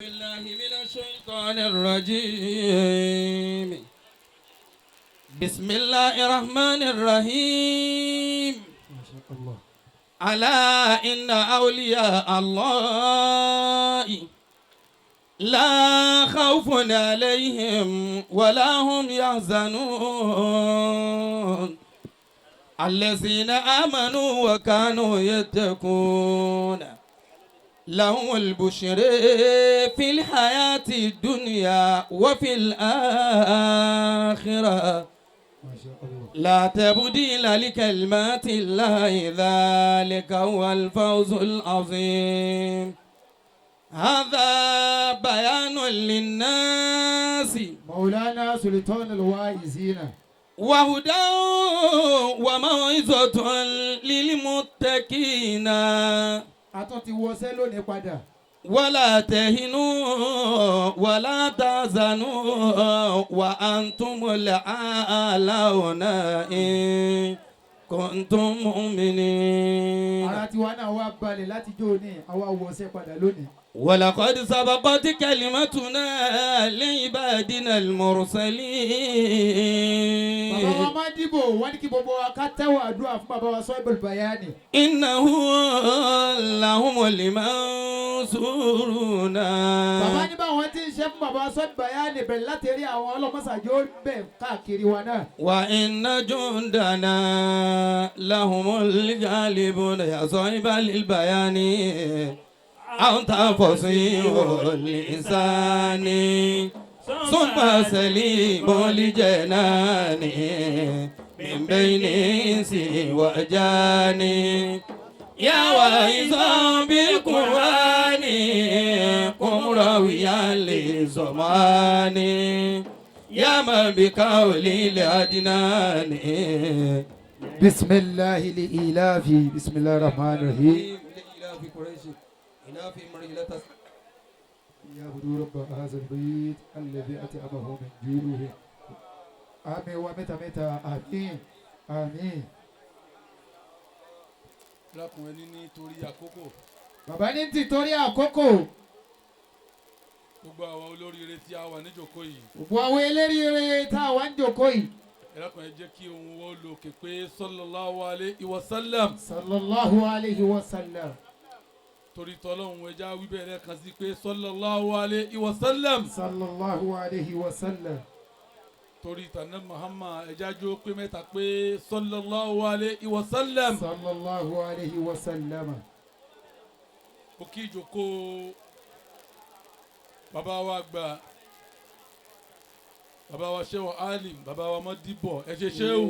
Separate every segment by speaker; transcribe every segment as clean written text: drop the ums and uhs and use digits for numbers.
Speaker 1: بالله من الشيطان الرجيم. بسم الله الرحمن الرحيم.
Speaker 2: ما شاء الله.
Speaker 1: ألا إن أولياء الله لا خوف عليهم ولا هم يحزنون الذين آمنوا وكانوا يتقون لهم البشر في الحياة الدنيا وفي الآخرة.
Speaker 2: ما شاء الله.
Speaker 1: لا تبديل لكلمات الله، ذلك هو الفوز العظيم. هذا بيان للناس
Speaker 2: مولانا سلطان الواعظين
Speaker 1: وهدى وموعظة للمتقين.
Speaker 2: A tún ti wọṣẹ́ lónìí padà.
Speaker 1: ولا تهنوا ولا تحزنوا وأنتم الأعلون إن كنتم مؤمنين.
Speaker 2: Ara tiwa náà wá balẹ̀ láti jó ní àwa wọṣẹ́ padà lónìí.
Speaker 1: ولقد سبقت كلمتنا لعبادنا المرسلين.
Speaker 2: Bàbá wa máa ń dìbò, wọ́n ní kí gbogbo wa ká tẹ́wọ̀ àdúrà fún bàbá wa Sọ́ìbùl Bayani.
Speaker 1: إنه لهم المنصورون.
Speaker 2: Bàbá ní báwọn ti ń ṣe fún bàbá wa Sọ́ìbùl Bayani bẹ̀rẹ̀ láti rí àwọn ọlọ́mọṣàjò bẹ̀ káàkiri wa náà.
Speaker 1: وإن جندنا لهم الغالبون. يا صاحب البيان، أنت فصيح اللسان ثم سليم الجنان من بين إنس وجان، يا واعظا بالقرآن قم راويا للزمان، يا من بقولي لأدنان.
Speaker 2: بسم الله لإيلاف، بسم الله الرحمن الرحيم.
Speaker 1: لإيلاف قريش إيلافهم رحلة
Speaker 2: ليعبدوا رب هذا البيت الذي أطعمهم من جوع. Àmín wa mẹ́ta mẹ́ta, àmín, àmín.
Speaker 3: Lákùnrin ní nítorí àkókò.
Speaker 2: Bàbá ní tìtorí àkókò.
Speaker 3: Gbogbo àwa olóríire tí a wà níjókòó yìí,
Speaker 2: Gbogbo àwọn eléríire tá a wá ń jòkó yìí,
Speaker 3: ẹ dákun, ẹ jẹ́ kí ohùn wọn lọ òkè pé sallallahu alayhi wa sallam.
Speaker 2: Sallallahu alayhi wa sallam.
Speaker 3: Torí tọ́lọ́hún, ẹ já wíbẹ̀ lẹ́ẹ̀kan sí pé sallallahu alayhi wa sallam.
Speaker 2: Sallallahu alayhi wa sallam.
Speaker 3: Torí tànà Muhammad, ẹ já jó pé mẹ́ta pé sallallahu alayhi wa sallam.
Speaker 2: Sallallahu alayhi wa sallam.
Speaker 3: Mo kí ìjókòó bàbá wa gbà, bàbá wa Ṣẹ́wọ̀ Alim, bàbá wa Mọ́dìbọ̀, ẹ ṣe ṣéwù,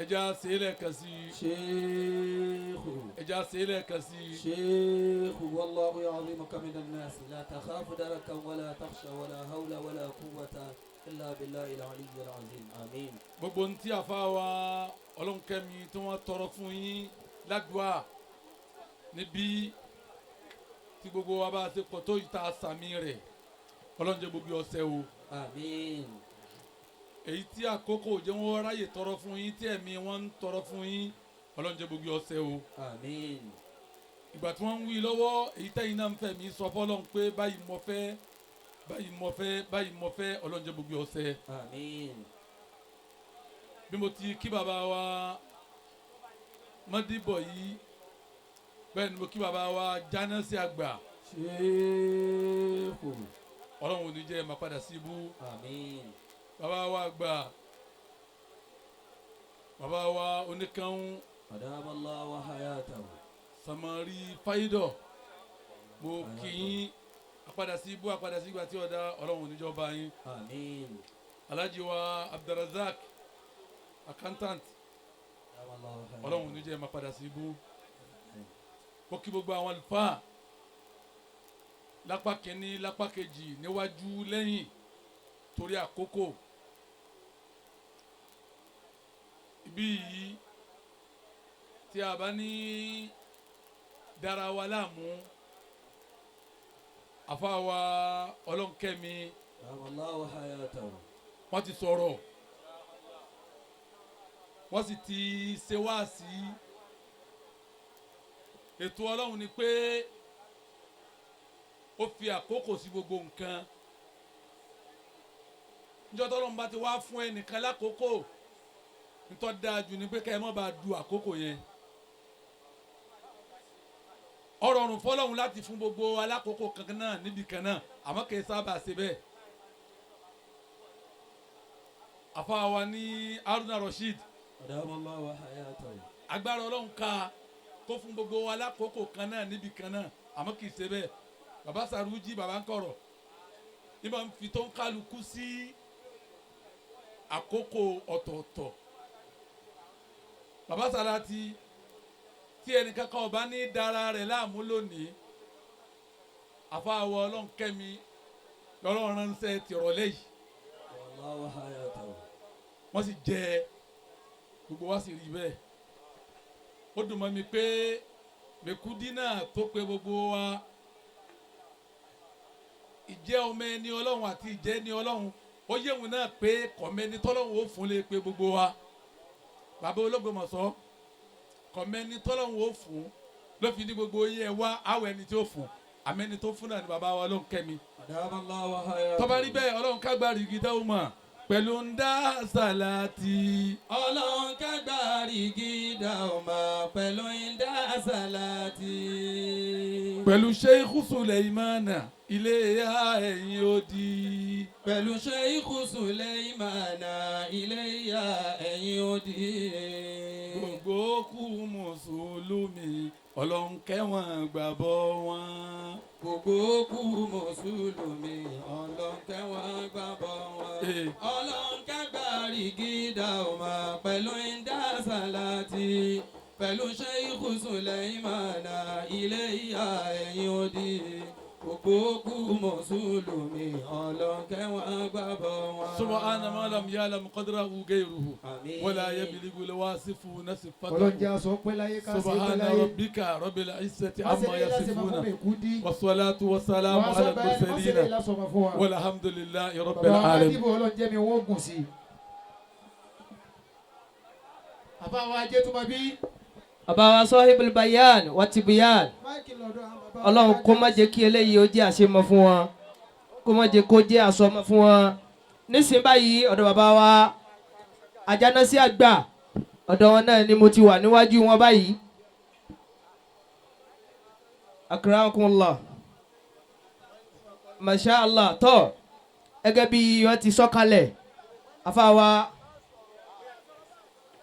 Speaker 3: ẹ já ṣe é lẹ́ẹ̀kan sí i.
Speaker 1: شيخ.
Speaker 3: Ẹ já ṣe é lẹ́ẹ̀kan sí i.
Speaker 1: شيخ، والله يعظمك من الناس، لا تخاف دركا ولا تخشى، ولا حول ولا قوة إلا بالله العلي العظيم، آمين.
Speaker 3: Gbogbo ntí àfa wa Ọlọ́nkẹ́mi tí wọ́n tọrọ fún yín ládùá níbí tí gbogbo wa bá ṣe pọ̀ tó yìí tá a sàmì rẹ̀, Ọlọ́run jẹ́ gbogbo ọ̀sẹ̀ o.
Speaker 1: آمين.
Speaker 3: Èyí tí àkókò jẹ́ wọ́n ráyè tọrọ fún yín, tí ẹ̀mí wọn ń tọrọ fún yín, Ọlọ́run jẹ́ gbogbo ọ̀sẹ̀ o.
Speaker 1: آمين.
Speaker 3: Ìgbà tí wọ́n ń wí lọ́wọ́, èyí tẹ́yìn náà ń fẹ́ mi sọ fọ́lọ́run pé báyìí mo fẹ́, báyìí mo fẹ́, báyìí mo fẹ́, Ọlọ́run jẹ́ gbogbo ọ̀sẹ̀.
Speaker 1: آمين.
Speaker 3: Bí mo ti kí bàbá wa Mọ́dìbọ̀ yìí, bẹ́ẹ̀ ni mo kí bàbá wa Jánásì àgbà.
Speaker 1: شيخ.
Speaker 3: Ọlọ́run ò ní jẹ́ ẹ máa padà sí ibú.
Speaker 1: آمين.
Speaker 3: Bàbá wa àgbà, bàbá wa oníkanún,
Speaker 1: أدام الله حياته.
Speaker 3: Samari Faidọ̀, mo kí yín. Apadà sí ibú, apadà sí ìgbà tí ọ̀dà, Ọlọ́run ò ní jọ́ bá yín.
Speaker 1: آمين.
Speaker 3: Alhaji wa Abdulrazak, accountant,
Speaker 1: أدام الله حياته.
Speaker 3: Ọlọ́run ò ní jẹ́ ẹ máa padà sí ibú. Mo kí gbogbo àwọn àlùfáà lápá kínní, lápá kejì, níwájú, lẹ́yìn. Torí àkókò, ibi yìí tí a bá ní dára wa láàmú, àfa wa Ọlọ́nkẹ́mi,
Speaker 1: أدام الله حياته.
Speaker 3: wọ́n ti sọ̀rọ̀, wọ́n sì ti ṣe wáàsí. Ètò Ọlọ́run ni pé Ó fi àkókò sí gbogbo nǹkan. Níjọ́ tọ́lọ́run bá ti wá fún ẹnìkan lákòókò, ntọ́ dáa jù ni pé ká ẹ má bàa du àkókò yẹn. Ó rọrùn fọlọ́run láti fún gbogbo alákòókò kan náà níbi kan náà, àmọ́ kì í sábà ṣe bẹ́ẹ̀. Àfa wa ní Haruna Rasheed,
Speaker 1: أدام الله وحياته.
Speaker 3: agbára Ọlọ́run ká kó fún gbogbo wa lákòókò kan náà níbi kan náà, àmọ́ kì í ṣe bẹ́ẹ̀. Baba Saruji, baba ń kọ̀rọ̀ ní bá ń fi tó ń kálukú sí àkókò ọ̀tọ̀ọ̀tọ̀. Baba Salati, tí ẹnìkan kan ọba ní dára rẹ̀ láàmú lónìí, àfàwọ̀ Ọlọ́run kẹ́mi lọ́lọ́run ránṣẹ́ tìrọ̀lẹ́ yìí.
Speaker 1: الله وحياته.
Speaker 3: Wọ́n sì jẹ gbogbo wa sì rí bẹ́ẹ̀. Ó dùn mọ́ mi pé Mẹ́kúdí náà tó pé gbogbo wa, ìjẹ́ ọmọ ẹni Ọlọ́run àti ìjẹ́ ẹni Ọlọ́run, ó yéwu náà pé kọ̀mẹ́ni tọ́lọ́run ó fún lè pé gbogbo wa. Bàbá Ológbòmọ̀ṣọ́, kọ̀mẹ́ni tọ́lọ́run ó fún ló fi ní gbogbo yẹ wá àwọ̀ ẹni tí ó fún, àmẹ́ni tó fún náà ni bàbá wa Ọlọ́run kẹ́mi.
Speaker 1: أدام الله وحياته.
Speaker 3: Tó bá rí bẹ́ẹ̀, Ọlọ́run kágbárí gidá ó mọ̀ pẹ̀lú ń dá sàlátì.
Speaker 1: Ọlọ́run kágbárí gídà ọmọ pẹ̀lú ìdá sàlátì.
Speaker 3: Pẹ̀lú Sheikh Suleimana ilé ya ẹ̀yìn odi.
Speaker 1: Pẹ̀lú Sheikh Suleimana ilé ìyá ẹ̀yìn odi.
Speaker 3: Gbogbo kú mùsùlùmí, Ọlọ́run kẹ́wọ̀n gbàbọ̀ wọn.
Speaker 1: Gbogbo kú mùsùlùmí, Ọlọ́run kẹ́wọ̀n gbàbọ̀ wọn. Ọlọ́run kágbárí gídà ọmọ pẹ̀lú ìdá sàlátì. Pẹ̀lú Sheikh Suleimana ilé ìyá ẹ̀yìn odi. Gbogbo kú mùsùlùmí, Ọlọ́run kẹ́wọ̀n gbàbọ̀ wọn.
Speaker 3: سبحان ما لم يعلم قدره غيره
Speaker 1: آمين.
Speaker 3: ولا يبلغ الواصفون صفته.
Speaker 2: Ọlọ́run jẹ́ aṣọ pẹ́ láyé, ká ṣe pẹ́
Speaker 3: سبحان
Speaker 2: láyé.
Speaker 3: ربك رب العزة
Speaker 2: Má ṣe
Speaker 3: عما
Speaker 2: lè lásìmọ̀ fún
Speaker 3: يصفون
Speaker 2: Mẹ́kúdí.
Speaker 3: والصلاة والسلام
Speaker 2: Wọ́n
Speaker 3: على
Speaker 2: sọ báyìí, má ṣe lè
Speaker 3: المرسلين
Speaker 2: lásọmọ fún wa.
Speaker 3: والحمد لله رب
Speaker 2: Bàbá wa
Speaker 3: العالمين.
Speaker 2: dìbò, Ọlọ́run jẹ́ mi wọ́n gùn sí i. Àbá wa ajé tó máa bí.
Speaker 4: Bàbá wa Sahibul Bayan wa Tibiyan,
Speaker 2: Máìkì lọ́dọ̀ àwọn bàbá wa.
Speaker 4: Ọlọ́run kó má jẹ́ kí eléyìí ó jẹ́ àṣemọ fún wọn, kó má jẹ́ kó jẹ́ àsọmọ fún wọn. Nísìnyí báyìí, ọ̀dọ̀ bàbá wa Ajánásí àgbà, ọ̀dọ̀ wọn náà ni mo ti wà níwájú wọn báyìí. Akramakumullah, masha Allah. Tọ́ gẹ́gẹ́ bí wọ́n ti sọ́kalẹ̀, àfàwà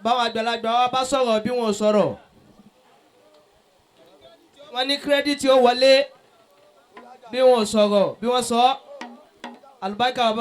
Speaker 4: báwọn àgbàlagbà wa bá sọ̀rọ̀ bí wọn ò sọ̀rọ̀, wọ́n ní credit ó wọlé bí wọn ò sọ̀rọ̀ bí wọ́n sọ àlùbáríkà bàbá.